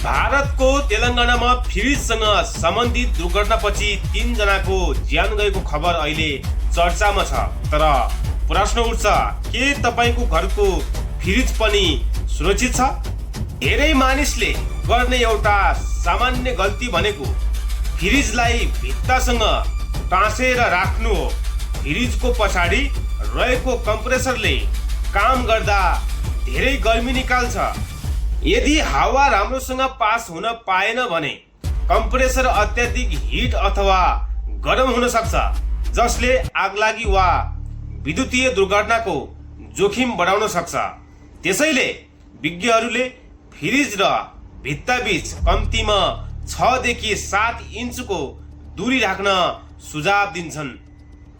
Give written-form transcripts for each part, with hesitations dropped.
भारतको तेलंगानामा फ्रिजसँग सम्बन्धित दुर्घटनापछि 3 जनाको ज्यान गएको खबर अहिले चर्चामा छ। तर प्रश्न उठ्छ, के तपाईको घरको फ्रिज पनि सुरक्षित छ? धेरै मानिसले गर्ने एउटा सामान्य गल्ती भनेको फ्रिजलाई भित्तासँग टाँसेर राख्नु हो। फ्रिजको पछाडि रहेको कम्प्रेसरले काम गर्दा धेरै गर्मी निकाल्छ। यदि हावा राम्रोसँग पास हुन पाएन भने कम्प्रेसर अत्याधिक हिट अथवा गरम हुन सक्छ, जसले आगलागी वा विद्युतीय दुर्घटनाको जोखिम बढाउन सक्छ। त्यसैले विज्ञहरूले फ्रिज र भित्ताबीच कम्तीमा 6 देखि 7 इन्चको दूरी राख्न सुझाव दिन्छन्।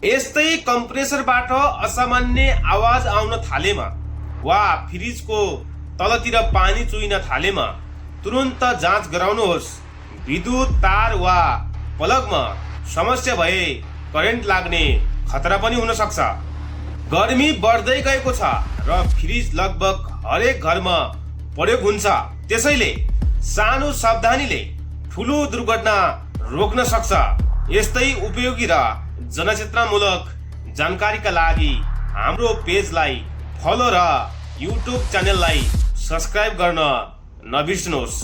यस्तै कम्प्रेसरबाट असामान्य आवाज आउन थालेमा वा फ्रिजको तलतिर पानी चुइन थालेमा तुरुन्त जाँच गराउनुहोस्। विद्युत तार वा प्लगमा समस्या भए करेन्ट लाग्ने खतरा पनि हुन सक्छ। गर्मी बढ्दै गएको छ र फ्रिज लगभग हरेक घरमा प्रयोग हुन्छ। त्यसैले सानो सावधानीले ठुलो दुर्घटना रोक्न सक्छ। यस्तै उपयोगी र जनचेतनामूलक जानकारीका लागि हाम्रो पेजलाई फलो र युट्युब च्यानललाई सब्स्क्राइब गर्न नबिर्सनुहोस्।